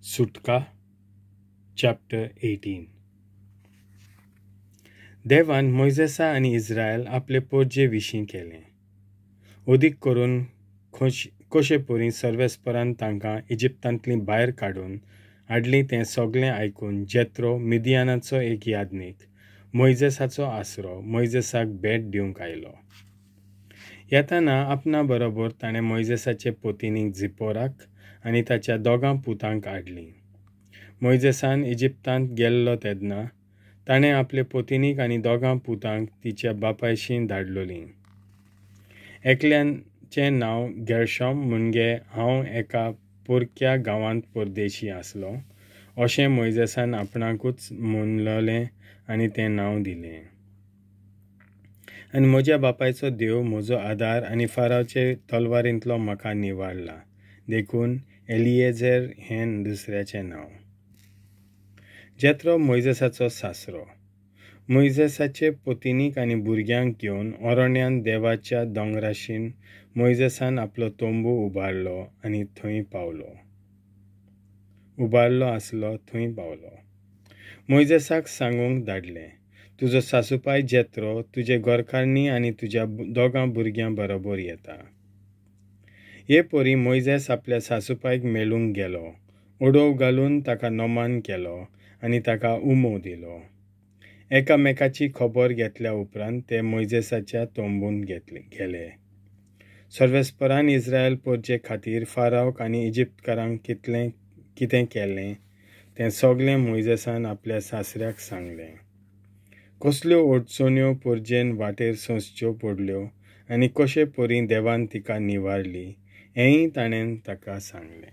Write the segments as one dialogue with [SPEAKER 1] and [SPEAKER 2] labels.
[SPEAKER 1] सुटका चॅप्टर 18. देवान मोयजेसा आनी इस्रायल आपले पोरजे विशीं केलें. अदीक करून कशे परी सर्वेस्परान तांकां इजिप्तांतलीं भायर काडून हाडलीं तें सगळें आयकून जेत्रो मिदियानाचो एक याज्ञीक मोयजेसाचो आसरो मोयजेसाक भेट दिवंक आयलो. येताना आपणा बरोबर ताणें मोयजेसाचे पोतिनीक झिपोराक आनी ताच्या दोगां पुतांक हाडलीं. मोयजेसान इजिप्तांत गेल्लो तेन्ना ताणें आपले पोतिनीक आनी दोगां पुतांक तिच्या बापायशी धाडलोलीं. एकल्याचें नांव गेर्शोम म्हणजे हांव एका पोरक्या गांवांत परदेशी आसलो अशें मोयजेसान आपणाकूच म्हणलेलें आनी तें नांव दिलें. आनी म्हज्या बापायचो देव म्हजो आदार आनी फारावचे तलवारींतलो म्हाका निवारला, देखून एलिएझर हें दुसऱ्याचें नांव. जेत्रो मोयजेसाचो सासरो मोयजेसाचे पोतिनीक आनी भुरग्यांक घेवन अरण्यांत देवाच्या दोंगराशीन मोयजेसान आपलो तंबू उबारलो आनी थंय पावलो. उबारलो आसलो थंय पावलो. मोयजेसाक सांगूंक धाडलें, तुजो सासूपाय जेत्रो तुजे घरकारणी आनी तुज्या दोगां भुरग्यां बरोबर येता. हे परी मोयजेस आपल्या सासूपायक मेळूंक गेलो, ओडोव घालून ताका नमान केलो आनी ताका उमो दिलो. एकामेकाची खबर घेतल्या उपरांत ते मोयजेसाच्या तंबूंत गेले. सर्वेस्परान इस्रायल पोरजे खातीर फारावक आनी इजिप्तकारांक कितें केलें तें सगळें मोयजेसान आपल्या सासऱ्याक सांगलें. कसल्यो अडचण्यो पोरजेन वाटेर सोंसच्यो पडल्यो आनी कशे परी देवान तिका निवारली हेंय ताणें ताका सांगलें.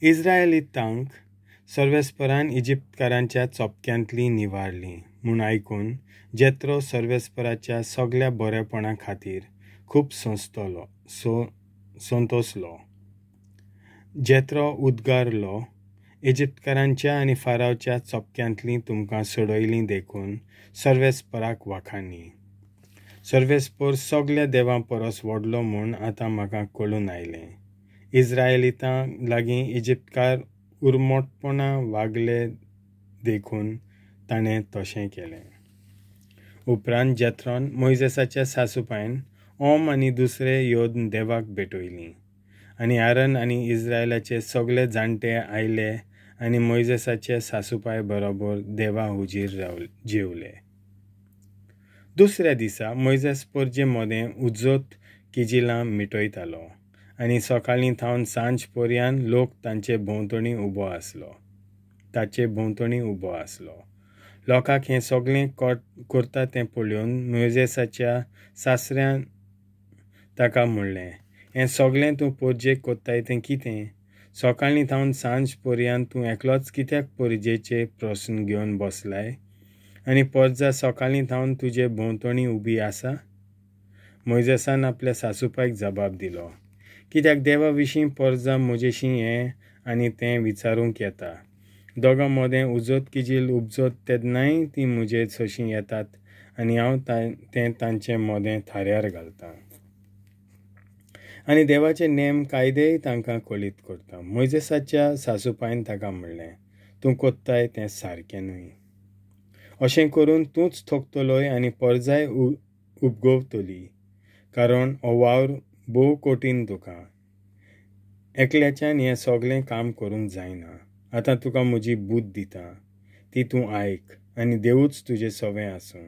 [SPEAKER 1] इस्रायलितांक सर्वेस्परान इजिप्तकारांच्या चपक्यांतलीं निवारलीं म्हूण आयकून जेत्रो सर्वेस्पराच्या सगळ्या बरेपणा खातीर खूब संतोसलो. जेत्रो उद्गारलो, इजिप्तकारांच्या आनी फारावच्या चपक्यांतलीं तुमकां सोडयलीं देखून सर्वेस्पराक वाखाणी. सर्वेस्पर सगळ्या देवां परस व्हडलो म्हूण आतां म्हाका कळून आयलें. इस्रायलितां लागीं इजिप्तकार उरमोटपणा वागले देखून ताणें तशें केलें. उपरांत जेत्रोन मोयजेसाच्या सासूपायन ओम आनी दुसरे योद्न देवाक भेटयलीं आनी आरन आनी इस्रायलाचे सगळे जाणटे आयले आनी मोयजेसाचे सासूपाय बरोबर देवा हुजीर जेवले. दुसऱ्या दिसा मोयजेस पोरजे मदें उजोत किजिलां मिटयतालो आनी सकाळीं थावन सांज पर्यान लोक तांचे भोंवतणी उबो आसलो. लोकांक हें सगळें करता तें पळोवन मोयजेसाच्या सासऱ्यान ताका म्हणलें, हें सगळें तूं पोरजेक कोत्ताय तें कितें? सकाळीं थावन सांज पर्यान तूं एकलोच कित्याक पोरजेचे प्रस्न घेवन बसलाय आनी पोरजा सकाळीं थावन तुजे भोंवतणी उबी आसा? मोयजेसान आपल्या सासूपायक जबाब दिलो, कित्याक देवा विशीं पोरजा म्हजेशी हें आनी तें विचारूंक येता. दोगां मदें उजोत किजील उपजोत तेन्नाय तीं म्हजे सोशीं येतात आनी हांव तें तांचे मदें थाऱ्यार घालतां आनी देवाचे नेम कायदेय तांकां कळीत करता. मोयजेसाच्या सासूपायन ताका म्हणलें, तूं कोत्ताय तें सारकें न्हय. अशें करून तूंच थकतलोय आनी पोरजाय उपगवतली, कारण हो वावर भोव कठीण तुका. एकल्याच्यान हें सगळें काम करूंक जायना. आतां तुका म्हजी बुद्द दिता, ती तूं आयक आनी देवूच तुजें सवें आसूं.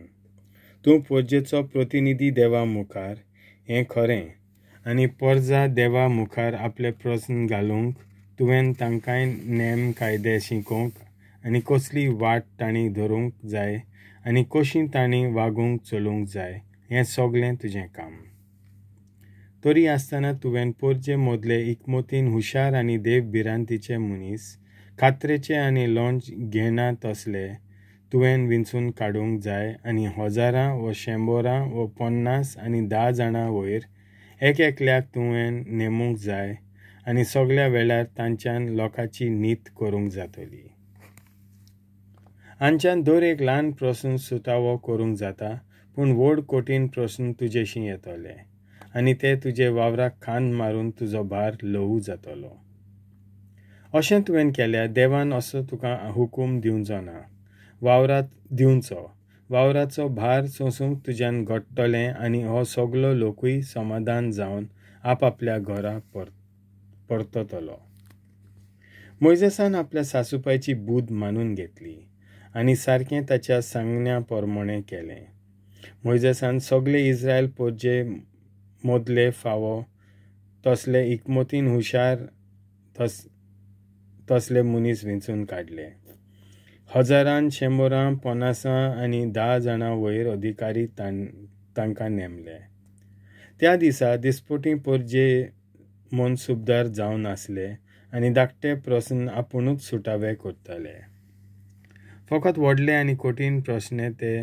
[SPEAKER 1] तूं पोरजेचो प्रतिनिधी देवा मुखार हें खरें आनी पोरजा देवा मुखार आपले प्रस्न घालूंक तुवें तांकांय नेम कायदे शिकोवंक आनी कसली वाट तांणी धरूंक जाय आनी कशी तांणी वागूंक चलूंक जाय हें सगळें तुजें काम. तरी आसतना तुवें पोरजे मदले इकमतीन हुशार आनी देव भिरांतीचे मनीस, खात्रेचे आनी लोंच घेना तसले तुवें विंचून काडूंक जाय आनी हजारां व शंबरां व 50 आनी 10 जाणां वयर एक एकल्याक तुवें नेमूंक जाय आनी सगळ्या वेळार तांच्यान लोकांची नीत करूंक जातली. हांच्यान दर एक ल्हान प्रस्न सुटावो करूंक जाता, पूण व्हड कठीण प्रस्न तुजेशी येतले आनी ते तुजे वावराक खांद मारून तुजो भार ल्हवू जातलो. अशें तुवें केल्यार देवान असो तुका हुकूम दिवचो ना. वावरात दिवचो. वावराचो भार सोंसूंक तुज्यान घडटलें आनी हो सगलो लोकूय समाधान जावन आपआपल्या घरा परततलो. मोयजेसान आपल्या सासूपायची बूद मानून घेतली आनी सारकें ताच्या सांगण्या प्रमाणें केलें. मोयजेसान सगले इस्रायल पोरजे मदले फावो तसले इकमतीन हुशार तसले मनीस वेंचून काडले. हजारान, शंबरां, पन्नासां आनी 10 जाणां वयर अधिकारी तांकां नेमले. त्या दिसा दिसपटी पोरजे मनसुबदार जावन आसले आनी धाकटे प्रस्न आपुणूच सुटावे करताले. फकत व्हडले आनी कठीण प्रस्न ते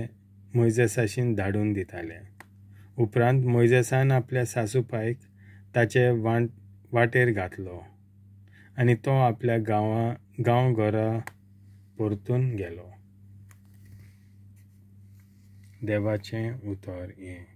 [SPEAKER 1] मोयजेसाशीन धाडून दिताले. उपरांत मोयजेसान आपल्या सासूपायक ताचे वाटेर घातलो आनी तो आपल्या गांव घरा परतून गेलो. देवाचें उतर हें.